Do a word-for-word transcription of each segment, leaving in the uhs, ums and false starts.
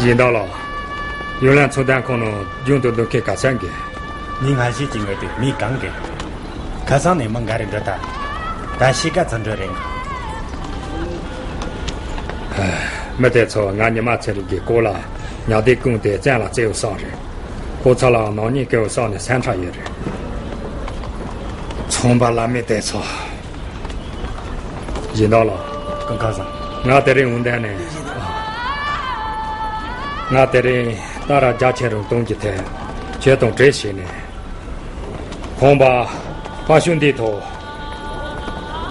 སྦྱིན་བདག་ལགས། ཡུན་ལན་ཚོང་དོན་ཁང་ནང་རྒྱུན་དུ་འདུག་མཁན་ག་ཚད་འགས། མི་ང་ཤེས་ཀྱི་ངོས་དུ་མི་གང་གི། ཁ་སང་ནས་མི་འགའ་རེ་འགྲོ་ད། ད་ཤི་ཀ་ཚ་འགྲོ་རེད། མི་དེ་ཚོ་ང་ཉི་མ་ཚེ་རིང་གི་སྐོར་ལ་ཉག་དེ་ཀུན་དེ་བཙན་ལ་བཙལ་བསམ་རེད། ཁོ་ཚོ་ལ་ནང་ཉིད་སྐལ་བསམ་ནས་སེམས་ཁྲལ་ཡོད་རེད། ཚོང་པ་ལ་མི་དེ་ཚོ། སྦྱིན་བདག་ལགས། སྐུ་ཁམས་བཟང་། ང་དེ་རིང་འོང་དན་ནས། ང་དེ་རིང་ཏཱ་ར་རྒྱ་ཆེན་རུ་གཏོང་གི་ཐད་ཁྱེད་དང་གྲོས་བྱས་ནས། ཁང་པ་ཕ་ཤུལ་འདི་ཐོག་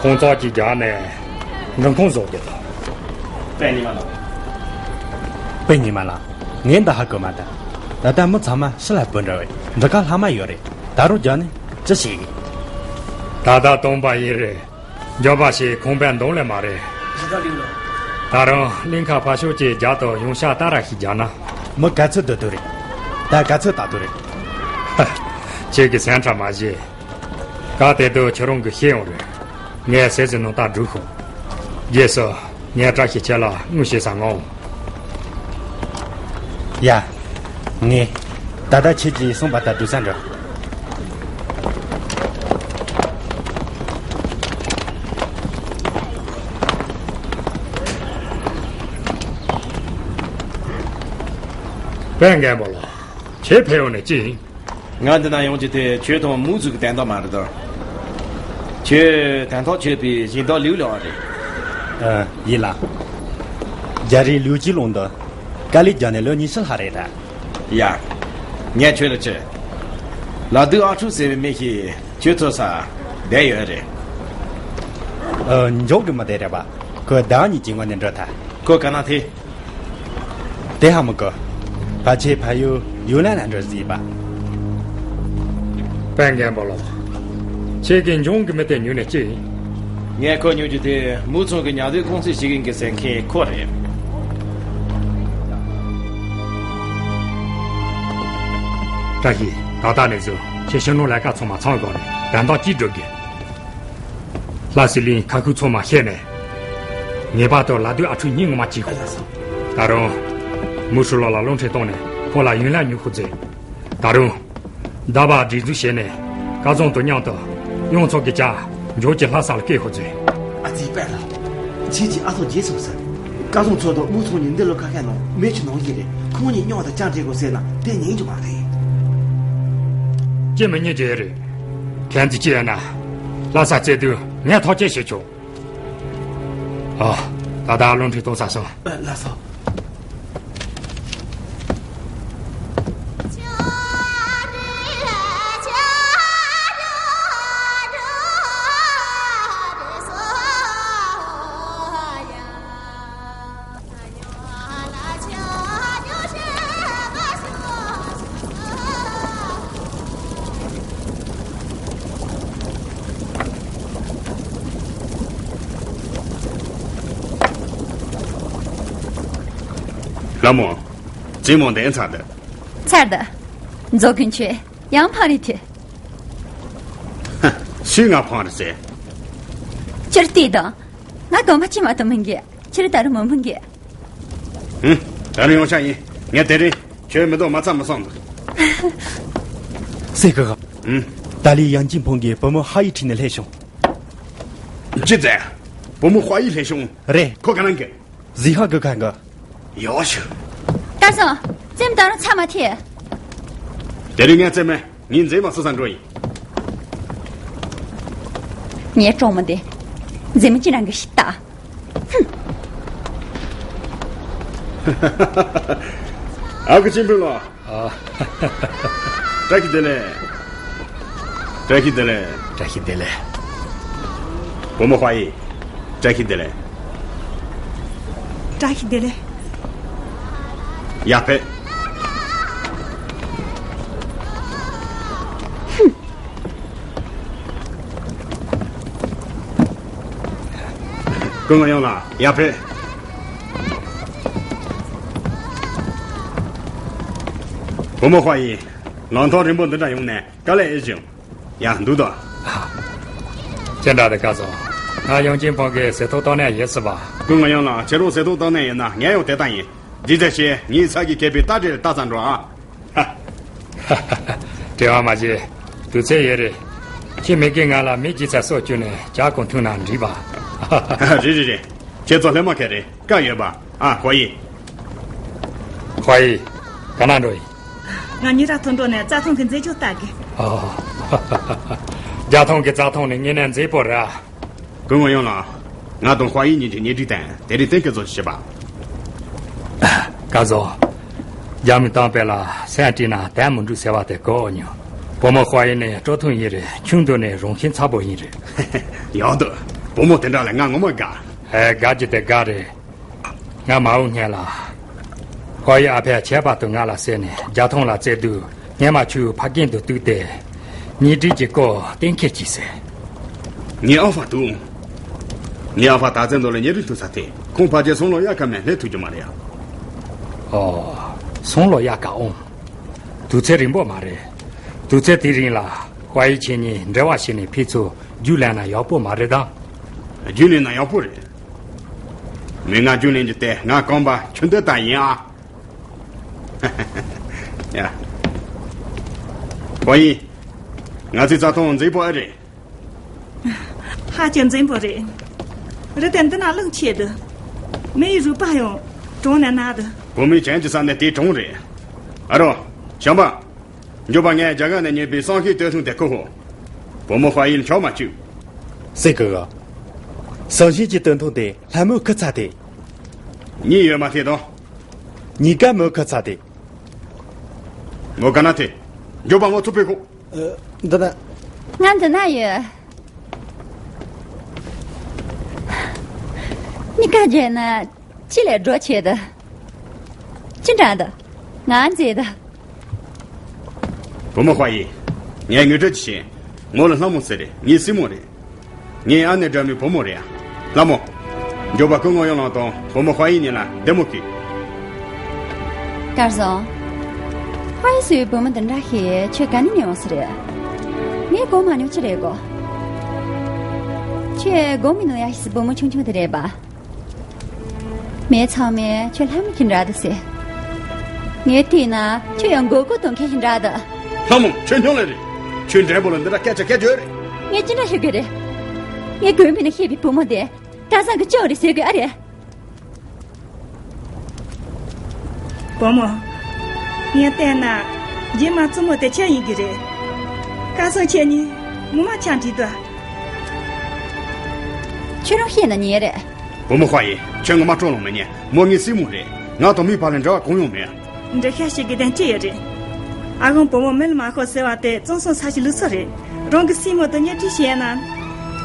ཁོང་ཚོ་གཅིག་རྒྱག་ནས་མགྲོན་ཁང་བཟོ་རྒྱུ་དང་། དཔེ་ཉི་མ་ལགས། དཔེ་ཉི་མ་ལགས། ངས་འདི་ཧ་གོ་མ་ད། ད་ལྟ་མི་ཚང་མ་ཕྱི་ལ་བུད་འགྲོ་བས་འདི་ག་ལྷག་མ་ཡོད་རེད། ད་རུང་རྒྱག་ནས་ཅི་བྱེད་གི། ད་ལྟ་སྟོང་པ་ཡིན་རེད། འཇོན་པ་ཞིག་ཁང་པའི་མདུན་ལས་མ་རེད། ད་རུང་གླིང་ཁ་ཕ་ཤུལ་གྱི་རྒྱ་དང་ཡོང་ཤག་ཏཱ་ར་ཞིག་རྒྱག་ན། མི་ག་ཚོད་སྡོད་དུ་རེད། ད་ག་ཚོད་ལྟ་དུ་རེད། ཁྱེད་ཀྱི་སེམས་ཁྲལ་མ་བྱེད། ག་དེ་དུས་ཁྱེད་རང་གིས་ཤེས་ཡོང་རེད། ངས་ཟས་ཟིན་ནང་ལྟ་འགྲོ་ཤོག་རྗེས་སུ་ངས་བཀྲ་ཤིས་ཁྱེད་ལ་དངུལ་བྱེད་ས་ངོ་། ཡ། ངས། ད་ལྟ་ཁྱེད་ཀྱིས་གསུངས་པ་ལྟར་འགྲོ་ས་འགྲོ། དཔོན་རྒན་པོ་ལགས། ཁྱེད་ཕེབས་ཡོང་ནས་ཅི་ཡིན། ང་འདི་ན་ཡོང་རྒྱུ་དེ་ཁྱོད་དང་མུའུ་ཚུའུ་གི་དན་ཐོག་མ་རེད་དོ། ཁྱོད་དན་ཐོག་ཆོད་པའི་སྦྱིན་བདག་ལིའུ་ལེ་བ་རེད། ཨ། ཡིན་ལགས། རྒྱ་རིགས་ལིའུ་ཅི་ལུང་དུ་དཀའ་ལས་བརྒྱབ་ནས་ལོ་ཉི་ཤུ་ལྷག་རེད་ད། ཡ། ངས་ཁྱོད་ལ་ཅི། ལ་དུ་ཨ་ཁྲུ་ཟེར་བའི་མི་ཞིག་ཁྱོད་ཚོ་ས་བསྡད་ཡོད་རེད། ཨ། འཇོག་གི་མི་དེ་རེད་པ། ཁོས་ཟླ་གཉིས་ཀྱི་སྔོན་ནས་འགྲོ་ཐལ། ཁོ་ག་ན་ཐེ། དེ་ཧ་མི་གོ། ཕལ་ཆེར་ཕ་ཡུལ་ཡུལ་ལན་ལ་འགྲོ་ཟིག་པ། དཔོན་རྒན་པོ་ལགས། ཁྱེད་ཀྱིས་འཇོང་གི་མི་དེ་ཉོས་ནས་ཅི། ངས་ཁོ་ཉོ་རྒྱུ་དེ་མུའུ་ཚང་གི་ཉག་དུད་ཀུང་སི་ཞིག་ཡིན་གི་ཟེར་མཁན་ཁོ་རེད། བཀྲ་ཤིས། ད་ལྟ་ནས་བཟུང་ཁྱེད་ཕྱི་ནང་ལས་ཀ་ཚང་མ་ཚང་དགོས་ནས་དོན་དག་ཅིག་སྒྲུབ་དགོས། ལྷ་སྲིན་ལིང་ཁ་ཁུ་ཚང་མ་བཤད་ནས། ངེས་པར་དུ་ལ་དུས་ཨ་ཁྲུས་ཉིན་ངོ་མ་གཅིག་ཤོག་ད་རུང་། མུ་ཧྲུ་ལོ་ལ་རླུང་འཕྲིན་བཏང་ནས་ཁོ་ལ་ཡུན་ལ་ཉུ་ཁུ་མཛད། ད་རུང་། ཟླ་བ་སྒྲིག་འཛུགས་བྱས་ནས་སྐལ་བཟང་དང་མཉམ་དུ་གཡང་ཚོགས་ཀྱི་ཅ་འཇོག་གྱི་ལྷ་ས་ལ་སྐད་ཤོག་མཛད། ཨ་ཙི་པད་ལ། ཁྱེད་ཀྱིས་ཨ་ཚོགས་རྗེས་སོང་ཟེར། སྐལ་བཟང་ཚོ་དང་མུ་ཚང་གཉིས་འདི་ལོ་ཁ་ཁ་ནང་མེ་ཆུ་ནང་བཞིན་རེད། ཁོང་གཉིས་མཉམ་དུ་ཅ་འདྲེ་དགོས་ཟེར་ན་དེ་ཉན་རྒྱུ་མ་རེད། ཅི་མི་ཉན་རྒྱུ་རེད། ཁྱེད་ཚོས་ཅི་ཡོད་ན། ལྷ་ས་བཙལ་དུས་ངས་ཐག་གཅོད་བྱེད་ཆོག་ཨ། ད་ལྟ་རླུང་འཕྲིན་གཏོང་ས་སོང་། ཨ། ལགས་སོ། ལྷ་མོ། རྩེད་མོ་འདན་ཚར་འདི། ཚར་འདི། མཛོ་ཀུན་ཆེ་ཡང་ཕང་རེ་ཐེ། སུས་ང་ཕང་རེ་ཟེར། ཁྱེར་ལྟོས་དང་། ང་གོམ་པ་ཅི་མ་གཏོགས་མི་འགྱེད། ཁྱེར་ད་རུང་མི་མི་འགྱེད། ཧུམ། ད་རུང་ཡོང་ཤག་ཡིན། ངས་དེ་རིང་ཁྱོད་མི་འདུག་མ་ཚ་མི་སོང་འདུག་སེ་གི་ག་ཧུམ། ཏཱ་ལི་ཡང་ཅིན་ཕང་གིས་བུ་མོ་ཧ་ཡི་ཁྲིད་ནས་སླེབས་བྱུང་། ཅི་ཟེར། བུ་མོ་ཧ་ཡི་སླེབས་བྱུང་། རེད། ཁོ་ག་ནང་གི། ཟི་ཧ་གི་ཁ་གི། ཡོ་ཤུ། སྐལ་བཟང་། རྩེད་མོ་ད་རུང་ཚར་མ་ཐེ། དེ་རིང་ངས་རྩེད་མོ། ངས་མཛེས་མ་སུ་ས་འགྲོ་ཡིན། ངའི་གྲོགས་མོ་འདི། མཛེས་མོ་ཅི་རང་གི་ཤི་ད། ཧུམ། ཨ་ཁུ་ཆེན་པོ་ལོ། ཨ། བཀྲ་ཤིས་བདེ་ལེགས། བཀྲ་ཤིས་བདེ་ལེགས། བཀྲ་ཤིས་བདེ་ལེགས། བུ་མོ་ཧྭ་ཡི། བཀྲ་ཤིས་བདེ་ལེགས། བཀྲ་ཤིས་བདེ་ལེགས། ཡར་ཕེབས། སྐུ་ངོ་ཡང་ལགས། ཡར་ཕེབས། བུ་མོ་ཧྭ་ཡི། ལམ་ཐག་རིང་པོ་འདི་འདྲ་ཡོང་ནས་དཀའ་ལས་ཨེ་བྱུང་། ཡ། འདུག་དང་། ཅི་འདྲ་འདི་སྐལ་བཟང་། ང་ཡང་ཅིན་ཕང་གི་ཟས་ཐོག་བཏང་ནས་ཡིན་སྲིད་པ། སྐུ་ངོ་ཡང་ལགས། ཁྱེད་རང་ཟས་ཐོག་བཏང་ནས་ཡིན་ན་ངས་ཡང་དེ་ལྟ་ཡིན། འདི་ཚ་ཞེས་ངའི་ཚ་གི་མཁས་པའི་རྟ་དྲེལ་ལྟ་ཙམ་འགྲོ་ཨ། བྲེལ་བ་མ་བྱེད། དུས་ཚོད་ཡོད་རེད། ཁྱེད་མི་དགེ་ང་ལ་མི་ཇི་ཚ་སོགས་བཅུག་ནས་ཇ་གང་འཐུང་ན་འགྲིག་པ། རེད་རེད་རེད། ཁྱེད་ཚོ་ལྷན་མ་ཁ་རེད་བཀའ་ཡོད་པ། ཨ་ཧོ་ཡི། ཧོ་ཡི། ག་ན་འགྲོ་ཡི། ང་ཉི་ར་ཐོན་འགྲོ་ནས་རྩྭ་ཐང་གི་མཛེས་ལྗོངས་ལྟ་གི། ཨོ། རྒྱ་ཐང་གི་རྩྭ་ཐང་ནི་དངོས་གནས་མཛེས་པོ་རེད། སྐུ་ངོ་ཡོང་ལགས། ང་དང་ཧྭ་ཡི་གཉིས་ཀྱི་ཉེ་སྒྲིག་དང་དེ་རིང་གཏན་འཁེལ་ཚོ་ཞིག་བྱེད་པ། སྐལ་བཟང་། རྒྱ་མི་གཏམ་དཔེ་ལ་སེམས་སྐྱིད་ན་དལ་མི་འགྲུབ་ཟེར་བ་དེ་གོ་མྱོང་། བུ་མོ་ཧྭ་ཡི་ནི་སྤྲོ་ཐུང་ཡིན་རེད། ཆུང་དུས་ནས་རང་བཞིན་ཚ་པོ་ཡིན་རེད། ཡག་འདུག་བུ་མོ་དེ་འདྲ་ལ་ང་ངོ་མ་དགའ། ཨེ་དགའ་རྒྱུ་དེ་དགའ་རེད། ང་མ་འོངས་སྔོན་ལ། ཧྭ་ཡི་ཨ་ཕས་ཁྱད་པར་དུ་ང་ལ་བསད་ནས་རྒྱ་ཐང་ལ་བཙལ་དུས་སྔོན་མ་ཆུ་ཕར་གྱེན་དུ་གཏུགས་ཏེ། ཉེ་སྒྲིག་གི་སྐོར་གཏན་འཁེལ་གྱིས་ཟེར། ངའི་ཨ་ཕ་འདུག་ངའི་ཨ་ཕ་ད་ཚེ་མདོ་ལ་ཉེ་སྒྲིག་ཐུག་ས་དེ་ཁོང་ཕལ་ཆེར་སང་ལོ་གཡག་ཁ་མེད་སླེབས་ཐུབ་རྒྱུ་མ་རེད་ཡ། ཨོ། སང་ལོ་གཡག་ཁ་ཨང་། དུས་ཚོད་རིང་པོ་མ་རེད། དུས་ཚོད་དེའི་རིང་ལ་ཧྭ་ཡི་ཁྱེད་གཉིས་འབྲེལ་བ་བྱས་ནས་ཕེབས་ཚུལ་རྒྱུས་ལོན་ན་ཡག་པོ་མ་རེད་དམ། རྒྱུས་ལོན་ན་ཡག་པོ་རེད། མི་ང་རྒྱུས་ལོན་རྒྱུ་དེ་ང་རྐང་པ་ཆུ་འདི་ལྟ་ཡིན་ཨ། ཡ། ཧྭ་ཡི། ང་ཚོའི་རྩྭ་ཐང་མཛེས་པོ་ཨེ་རེད། ཧ་ཅང་མཛེས་པོ་རེད། རི་དེ་འདི་ན་རླུང་ཆེ་འདུག་མི་ཡི་རུས་པ་ཡང་གྲང་ནས་ན་འདུག་བུ་མོའི་གྱེན་གྱི་ས་ནས་དེ་གྲང་རེད། ཨ་རོ། བྱམས་པ། མགྱོགས་པ་ངས་རྒྱ་གར་ནས་ཉོས་པའི་བསང་ཤིང་སྟོད་ཐུང་དེ་ཁུར་ཤོག་བུ་མོ་ཧྭ་ཡིས་འཁྱོག་མ་བཅུག་སྲིད་གི་ག་བསང་ཤིང་གི་སྟོད་ཐུང་དེ་ལྷ་མོའི་ཁུ་ཚ་དེ། གཉིས་ཡོད་མ་ཐེ་དང་། གཉིས་ཀ་མོའི་ཁུ་ཚ་དེ། མོ་ག་ན་ཐེ། མགྱོགས་པ་ངོ་ཚུར་ཕེབས་ཤོག་འདི་ན། ང་འདི་ན་ཡོད། གཉིས་ཀ་བརྗེས་ན་ཅི་ལས་འགྲོ་ཆེ་ད། ཅི་འདྲ་ད། ང་མཛེས་ད། བུ་མོ་ཧྭ་ཡི། ངས་ངོ་སྤྲོད་ཅིག་བྱེད། མོ་ལ་ལྷ་མོ་ཟེར་རེད། ངའི་སྲིང་མོ་རེད། ངའི་ཨ་ནེ་འདྲ་མོའི་བུ་མོ་རེད་ཨ། ལྷ་མོ། མགྱོགས་པ་སྐུ་ངོ་ཡོང་ལགས་དང་བུ་མོ་ཧྭ་ཡི་གཉིས་ལ་བདེ་མོ་བྱོས། སྐལ་བཟང་། ཧྭ་ཡི་ཟེར་བའི་བུ་མོ་འདི་འདྲ་ཞིག་ཁྱོད་ག་ནས་ནས་ཡོང་ས་རེད། ངས་གོ་མ་མྱོང་ཅི་རེད་གོ། ཁྱོད་གོ་མི་ནུས་ཡ་ཞིག་བུ་མོ་ཆུང་ཆུང་དེ་རེད་པ། མི་ཚང་མས་ཁྱོད་ལྷ་མོ་ཞིག་འདྲ་འདུག་ཟེར། ངས་བལྟས་ན་ཁྱོད་ཡང་མགོ་སྐོར་གཏོང་མཁན་ཞིག་འདྲ་འདུག་ལྷ་མོ་ཁྱོད་སྨྱོ་ལེ་རེད། ཁྱོད་འདྲ་པོ་ལ་འདི་འདྲ་སྐད་ཆ་སྐད་ཆ་ཡོད་རེད། ངས་ཅི་འདྲ་ཞུ་དགོས་རེད། ངས་དགོན་པ་ནས་བཤད་པའི་བུ་མོ་དེ་སྐལ་བཟང་གི་ཅོ་རེད་ཟེར་དགོས་ཨ་རེད། བུ་མོ། ངས་བལྟས་ན། རྗེས་མ་བཙུན་མོ་དེ་ཁྱེད་ཡིན་གྱི་རེད། སྐལ་བཟང་ཁྱེད་གཉིས་ངོ་མ་ཆ་འགྲིག་འདུག་ཁྱོད་རང་བཤད་ན་ཉན་རེད། བུ་མོ་ཧྭ་ཡི། ཁྱོད་ངོ་མ་སྤྲོ་ལོང་མི་ཉན། མོ་ངའི་སྲིང་མོ་རེད། ང་དང་མིའི་བར་ལ་འབྲེལ་བ་གང་ཡང་མེད། འདྲི་ཤེས་ཤིག་གི་དོན་ཅི་ཡོད་རེད། ཨ་ཁུ་བུ་མོ་མི་ལ་མ་ཤོད་ཟེར་བ་དེ་བཙན་བཟུང་ས་ཞིག་ལུགས་སྲོལ་རེད། རང་གི་སྲིང་མོ་དང་གཉེན་སྒྲིག་བྱས་ན།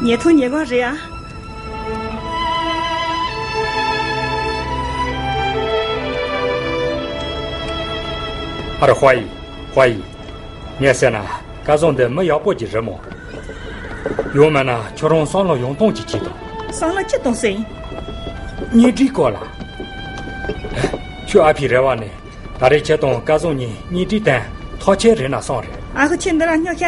ཉེ་ཐོག་ཉེ་གོ་རེད་ཨ། ཨ་རོ་ཧྭ་ཡི། ཧྭ་ཡི། ངས་ཟེར་ན་སྐལ་བཟང་འདི་མི་ཡག་པོ་ཅིག་རེད་མོ། ཡང་མིན་ན་ཁྱོད་རང་བསམ་བློ་ཡང་གཏོང་ཅིག་བྱེད་དང་། བསམ་བློ་ཅི་གཏོང་ཟེར་ཡིན། གཉེན་སྒྲིག་སྐོར་ལ། ཁྱོད་ཨ་ཕའི་རེ་བ་ནི་ད་རེས་ཁྱེད་དང་སྐལ་བཟང་གཉིས་གཉེན་སྒྲིག་དང་ཐག་ཆོད་རེད་ན་བསམ་རེད། ཨ་ཁུ་ཁྱེད་འདི་ར་སྨྱོ་ཤ།